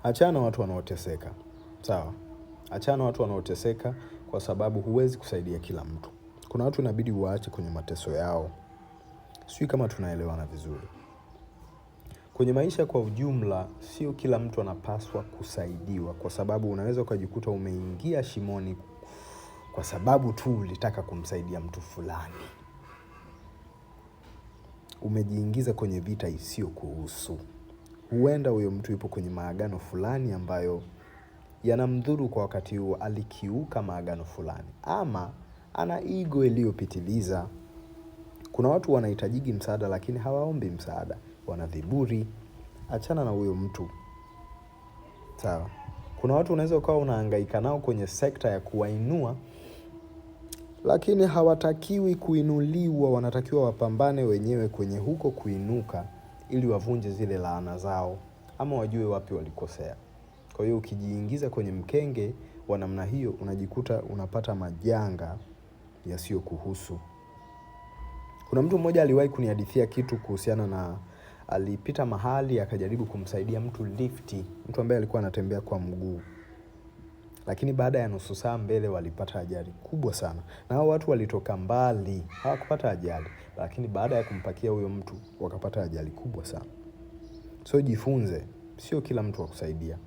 Achana watu wanaoteseka, sawa? Achana watu wanaoteseka kwa sababu huwezi kusaidia kila mtu. Kuna watu inabidi waache kwenye mateso yao. Sijui kama tunaelewana vizuri. Kwenye maisha kwa ujumla, sio kila mtu anapaswa kusaidiwa kwa sababu unaweza ukajikuta umeingia shimoni kwa sababu tu ulitaka kumsaidia mtu fulani. Umejiingiza kwenye vita isiyokuhusu. Huenda huyo mtu yupo kwenye maagano fulani ambayo yanamdhuru kwa wakati huo, alikiuka maagano fulani ama ana ego iliyopitiliza. Kuna watu wanahitajigi msaada lakini hawaombi msaada, wana viburi. Achana na huyo mtu, sawa. Kuna watu unaweza ukawa unahangaika nao kwenye sekta ya kuwainua, lakini hawatakiwi kuinuliwa, wanatakiwa wapambane wenyewe kwenye huko kuinuka, ili wavunje zile laana zao ama wajue wapi walikosea. Kwa hiyo ukijiingiza kwenye mkenge wa namna hiyo, unajikuta unapata majanga yasiyokuhusu. Kuna mtu mmoja aliwahi kunihadithia kitu kuhusiana na alipita mahali akajaribu kumsaidia mtu lifti, mtu ambaye alikuwa anatembea kwa mguu. Lakini baada ya nusu saa mbele walipata ajali kubwa sana. Na hao watu walitoka mbali, hawakupata ajali. Lakini baada ya kumpakia huyo mtu, wakapata ajali kubwa sana. So jifunze, sio kila mtu wa kusaidia.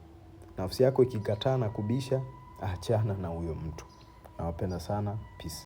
Nafsi yako ikikataa na kubisha, achana na huyo mtu. Nawapenda sana, peace.